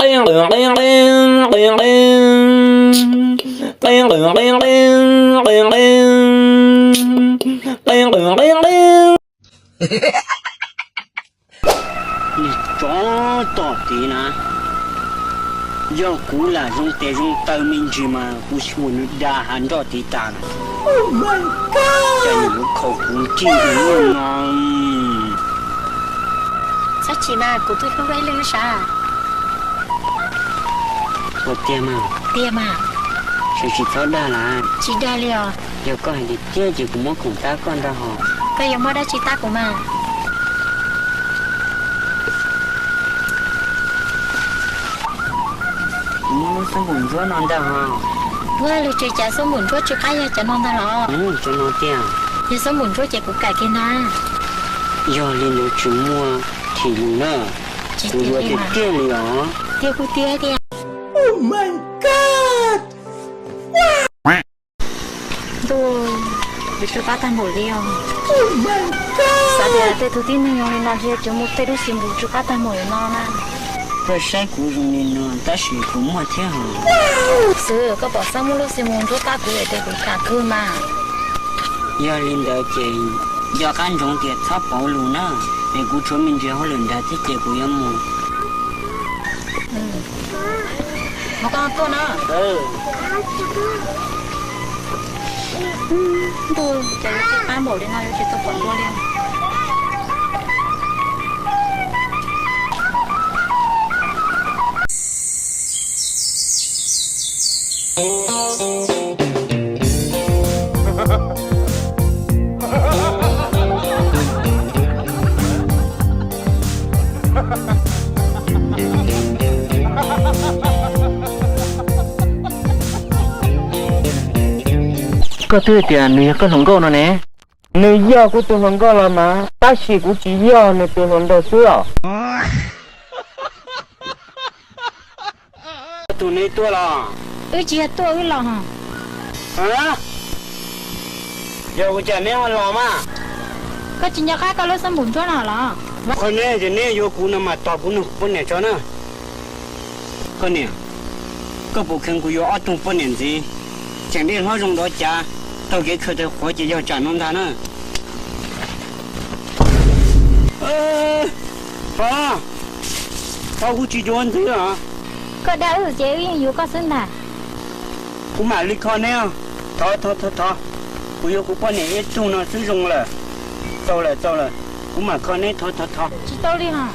Niag tsov tom tid na, yog kuv lam zoo tes zoo taw me ntsis mas kuv xyuas nws da hav nroj tid tas na. Cas nws yuav khaus kuv nrij ua luaj no. Txhob chim mas, kuv twb hlub koj ib leeg sav. Ua tiag mas. Tiag mas. Sawv tsis txhob dag lawm. Tsis dag li os. Yog koj hais tiag tiag ces kuv muab khoom tab koj ntag hos. Koj yuav muab dab tsi tab kuv mas? Kuv muab lub xab npum ntsuab no ntag hos. Ua li cas xab npum ntsuab tsis qab yog cov no ntag los? Cov no tiag. Yog xab npum ntsuab ces kuv kam kiag ntag. Yog li ntawd tsis muaj thim lus na. Kuv yuav tiag tiag li os. Tiag kuj tiag tiag. Ntuj, yuav tsum qab tag npaum li os. Xav tias tej tug tib neeg zoo li no ntshe tsuas muaj tej lub xab npum tsum qab tag npaum li no na. Koj saib kuv zoo li no tab sis kuv muaj thiab hos. Xwb, koj pom xab muaj lub xab npum ntsuab tab kuv es tias kuv kam kawg mas. Yog li ntawd ces nco qab ntsoov tias txhob pauv lus na, es kuv tshuav me ntsis hauj lwm nrad thiab ces kuv yuav mus. Mus koj tuaj na. Ntuj, cas yuav tsis qab npaum li no yuav tsis tau pom dua li. Koj twb tias nws yog koj hluas nkauj no ne. Nws yog kuv tus hluas nkauj los mas, tab sis kuv tsis yog nws tus hluas nraug xwb os. Koj tus ne tuaj los? Wb tsis yog tuaj, wb los. Yog ua cas neb ho los mas? Koj tsis nco qab koj lub xab npum ntsuab no los? Qhov neb ces neb yuav kuv no mas tos kuv nug kuv poj niam tso na. Koj niam, koj puas kheev kuv yuav ob tug poj niam ntxiv, tseem dej hlob zoo dov cav, taug kev khaws taw qhuav ces yog tsam no ntag na. Thov, thov, kuv tsis yuav ntxiv os. Koj dag wb ces wb yeej yuav koj xwb ntag. Kuv mam li kho neb. Thov, thov, thov, thov, kuv yuav kuv poj niam ib tug no xwb zoo lawm. Txaus lawm, txaus lawm, kuv mam kho neb, thov, thov, thov. Tsis tau li hos.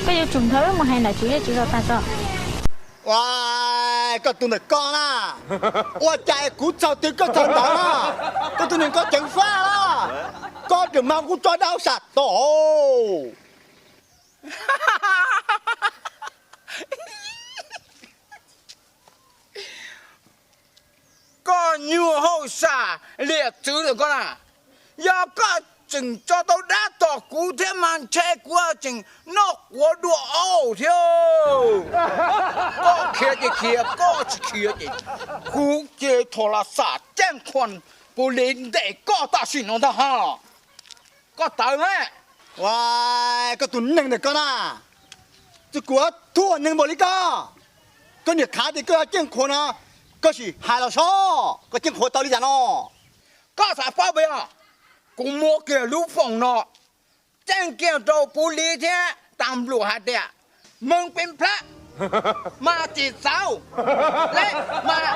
Koj yuav tsum nrog wb mus hais nom tswv zej tswv zos tag tso. Ua, koj tus ntawm koj na, ua cas kuv txog twg koj txog ntawd na? Koj tus neeg koj ceev faj na, koj tseem mas kuv tso dab sam tod. Koj nyuag hauj sam liam txwv ntawm koj na, yog koj tseem tso tau dab tom kuv thiab mas ntshe kuv tseem noj quav dua auj thiab. Koj khiav ces khiav, koj tsis khiav ces kuv cia li thom las xam ceej khuam pus lis ntes koj tam sim no ntag hos. Koj tawv me. Ua, koj tus neeg ntawm koj na, txawm kuv thuam neeg npaum li koj, koj niam khav tias koj ceej khuam no, koj sim hais los sob, koj ceej khuam tau li cas no? Koj xav paub pes os? Kuv muab kiag lub foom no ceeb kiag rau pus lis thiab tas npluam hais tias meej pes plab mas tsis txaus, leb mas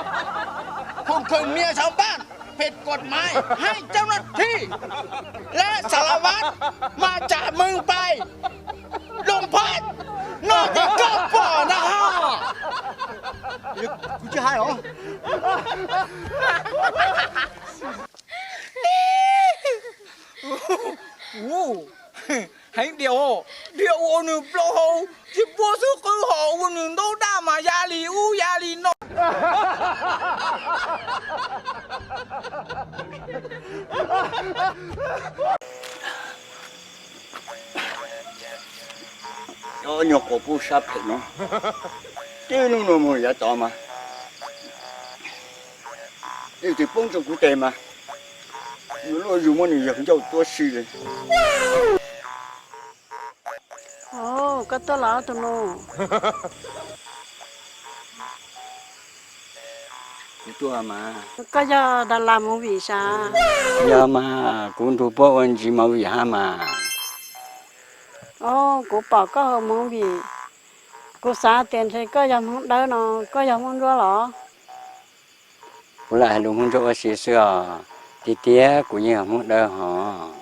khum khwm mias xav npaj phem kuam maiv haij coob na thi, leb xav la vaj mas tsam meej pais loo phab no ces koj pom ntag hos. Kuv tsis hais os. Heev diam, diam ua nws plaub hau tsis puab xub qwb hos ua nws ntaub daj mas ya li ub ya li no. Cov nyuag quas pub sab phem no, tib hnub no mus yav tod mas ib tug poob rau kuv tes mas nws luaj zug muab nws yawg ncauj tuab si li. Koj tuaj los tus nus? Kuv tuaj mas. Koj yog Dalas Movie sav? Yog mas, kuv nrug puab ua ntsis movie hab mas. Kuv pom koj hauv movie, kuv xav tias ntshe koj yog Hmoob Dawb no, koj yog Hmoob Ntsuab los? Kuv lam hais lus Hmoob Ntsuab ua si xwb os, tiag tiag kuv yeej yog Hmoob Dawb hos.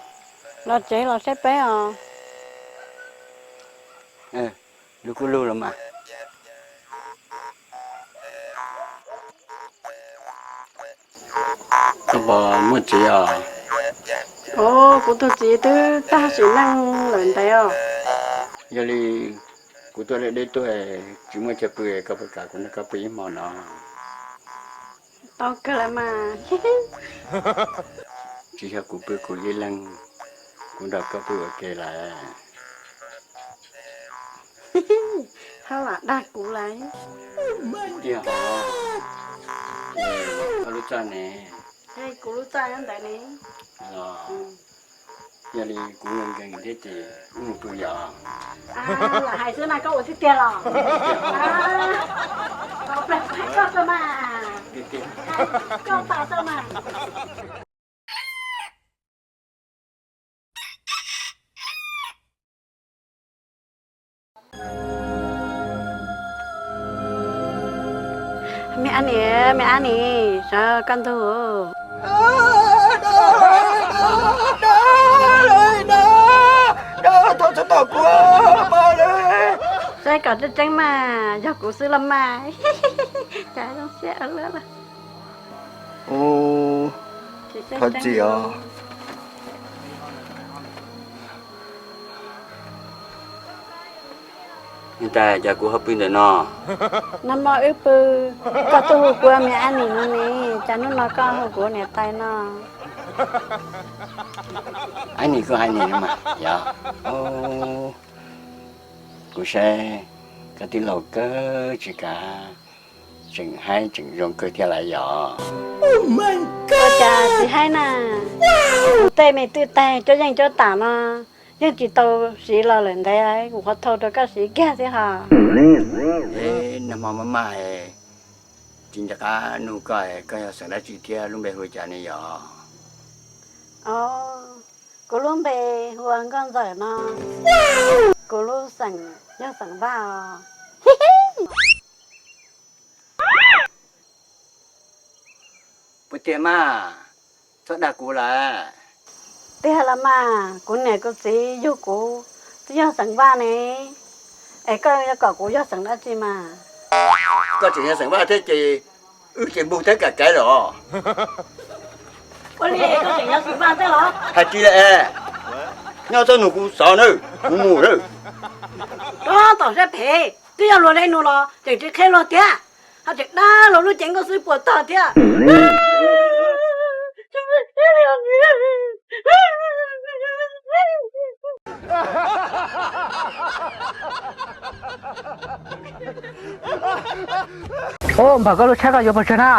Los tsev los saib peb os. Lug kuj lug los mas. Koj puas muaj txiv os? Kuv tug txiv twb tag sim neej lawm ntev os. Yog li kuv tuaj deb deb tuaj tsis muaj chaw pw, koj puas kam kuv nrog koj pw ib hmo no? Tau kawg lawm mas. Tsis yog kuv pw kuv ib leeg, kuv nrog koj pw ua ke lawm. Hab lam dag kuv lawm. Tiag hov? Koj lub txaj ne? Kuv lub txaj ntawd ne. Los, yog li kuv nkees nkees thiab ces wb mus pw yom. Lam hais xwb na, koj ua tiag tiag los? Koj tau mas. Me ab nis, me ab nis, sawv koj ntug. Saib kom tseeb tseeb mas yog kuv xwb los mas. Cas zoo siab ua luaj. Thov txim os. Niam tais, cas kuv ho pw ntawm no? Nag hmo wb pw, koj tuaj hu kuv ua me ab nis no ne, cas hnub no koj hu kuv ua niam tais no? Ab nis kuj ab nis no mas yog. Kuv saib koj twb laus kawg tsis kav, tseem haib tseem zoo kawg thiab lawm yog. Ua cas tsis haib na? Kuv tej me twj tais cuab yeej cuab tam no yeej tsis tau siv los lawm ntev, kuv qhuav thau rau koj siv kiag xwb hos. Nag hmo maj maj, tsis nco qab nug koj, koj yog xeem dab tsi thiab lub npe hu li cas ne yog? Kuv lub npe hu ua Nkauj Ntxawm no. Kuv lub xeem yog xeem Vaj os. Puas tiag mas? Txhob dag kuv lawm. Tiag los mas, kuv niam kuv txiv yug kuv twb yog xeem Vaj ne, es koj yuav kom kuv yog xeem dab tsi mas? Koj tseem yog xeem Vaj thiab ces wb ces npug thiab kam kav lawm os. Ua li koj tseem yog xeem Vaj thiab los? Hais tsis lawm es, nyob txhob nug kuv xov nawb, kuv mus lawm. Koj tom siab phem, twb yog luag le nus los tseem tsis qhia luag thiab, ho tseem dag luag lub cev nkauj xwb puas tog thiab. Npawg, koj lub tsheb koj yuav pes tsawg na?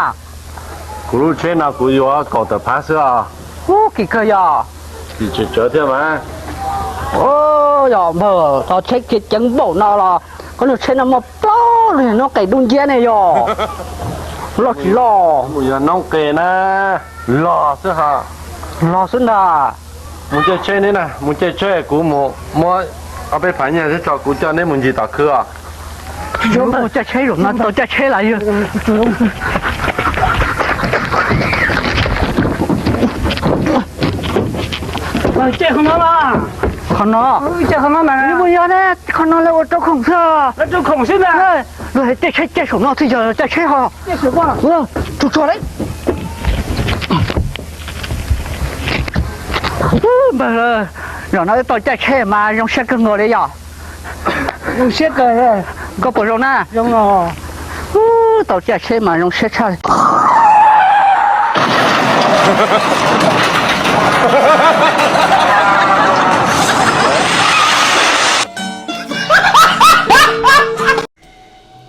Kuv lub tsheb no kuv yuav kaum tawm phav xwb os. Ub, kim kawg yog. Kim tsawv tsawv thiab mas. Yog npawg, tau tsheb kiv ceev npaum no los koj lub tsheb no muaj plaub lub noob qes dub nciab ne yog. Loj tsis loj? Yog noob qes na, loj xwb ha. Loj xwb ntag. Mus caij tsheb ne na, mus caij tsheb kuv mus muab ob peb phav nyiaj thiab tso kuv coj neb mus ncig tom khw os. Mus caij tsheb zaum no tau caij tsheb lawm. Caij qhov no, qhov no, qhov no ne, qhov no lawv ua rau khoom xwb. Rau khoom xwb ntag. Luag hais caij tsheb caij saum no thiaj yog caij tsheb ho. Tsuag tsuag li. Npawg, zaum no wb tau caij tsheb mas zoo siab kawg nkaus li yom. Zoo siab kawg. Koj puas zoo na? Tau caij tsheb mas zoo siab tshaj li.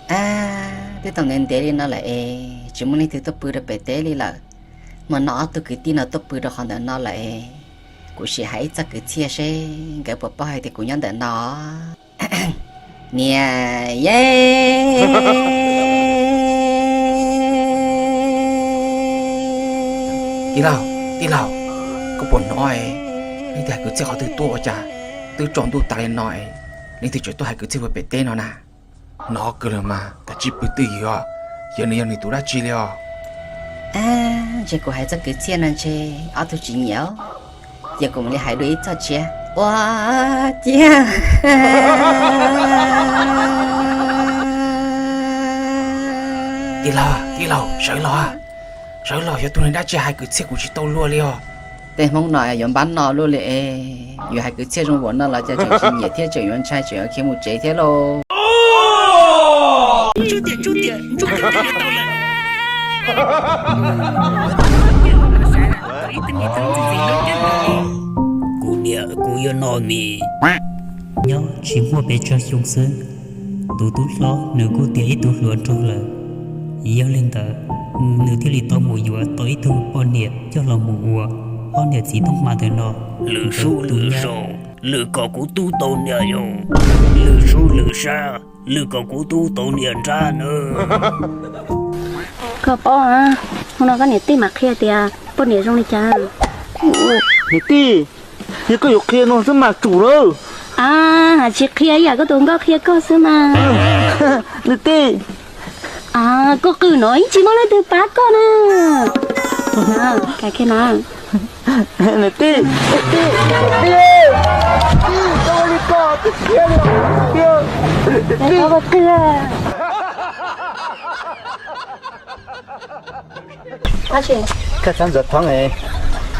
Ab, twb tau ntev ntev li no lawm es tsis muaj leej twg tuaj pw rau pem teb li lawm. Hmo no ob tug kwv tij no tuaj pw rau qhov ntawm no lawm es kuv sim hais ib txoj kwv txhiaj seb nkawd puas paub hais tias kuv nyob ntawm no. Niam yej. Tij laug, tij laug, koj puas hnov leej twg hais kwv txhiaj qhov twg tuaj ua cas twb tsaus ntuj tas li no, leej twg tseem tuaj hais kwv txhiaj puag pem teb no na? Hnov kawg lawm mas, tab sis pw twj ywm, yog nws yog nws tus dab tsi li os. Ntshe kuv hais txog kwv txhiaj no ntshe ob tug tsis nyiam, ces kuv mam li hais dua ib txoj tshiab. Ua ciav. Tij laug, tij laug, sawv los, sawv los, yog tus neeg dab tsi hais kwv txhiaj kuv tsis tau luag li os. Tej Hmoob no yuav npab no luaj li es, yuav hais kwv txhiaj zoo npaum no los cas tseem tsis nyiam thiab tseem yuav ntshai tseem yuav khiav mus tsev thiab lauj. Kuv niam kuv yuav noj mis. Nyob tsis muaj pes tsawg xyoo xwb, tus tub hlob nws kuj tiav ib tug hluas nraug lawm. Yog li ntawd, nws thiaj li tau mus yuav tau ib tug poj niam coj los mus ua ob niam txiv tub hma ntawm no. Lwm sub lwm saum, lwm kom kuv tub tau niam yau. Lwm sub lwm sab, lwm kom kuv tub tau niam nrab na. Koj paub, hmo no koj niam tij mam qhia tias poj niam zoo li cas. Niam tij, yog koj yuav qhia no xwb mas tsum lawm. A, tsis qhia ib yam koj tus nkauj qhia koj xwb mas. Niam tij, koj qw no yeej tsis muaj leej twg pab koj na. Niam tij, niam tij, niam tij, niam tij, koj ua li ko twb khiav li os. Koj txhob ntxuav thoob,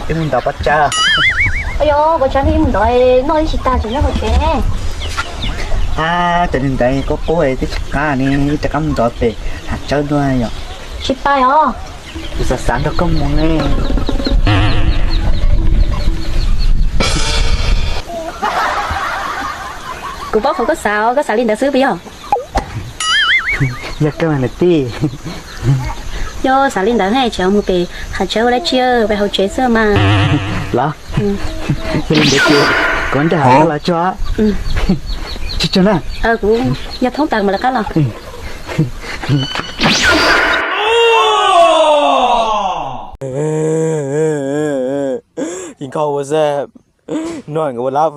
wb mus ntov pob tsawb. Yog, pob tsawb ib mus ntov, noj ib tsis tag tseem nyob hauv tsev. A, cov neeg ntawd qub qub twb tsis qab ne, wb rov qab mus ntov pem hav tsawb dua yom. Tsis pais os. Kuv xav xav nrog koj mus ne. Kuv paub qhov koj xav, koj xav li ntawd xwb puas yog? Yog kawg mas niam tij. Yog xav li ntawd es tseem mus pem hav tsawb ua dab tsi, pem hauv tsev xwb mas. Los, yog li ntawd ces kuv nrog koj los tso. Tso tso na. Kuv yog thoob tas mas lawv qab los. Kis nkauj ua zaj, noj nkawd ua lab.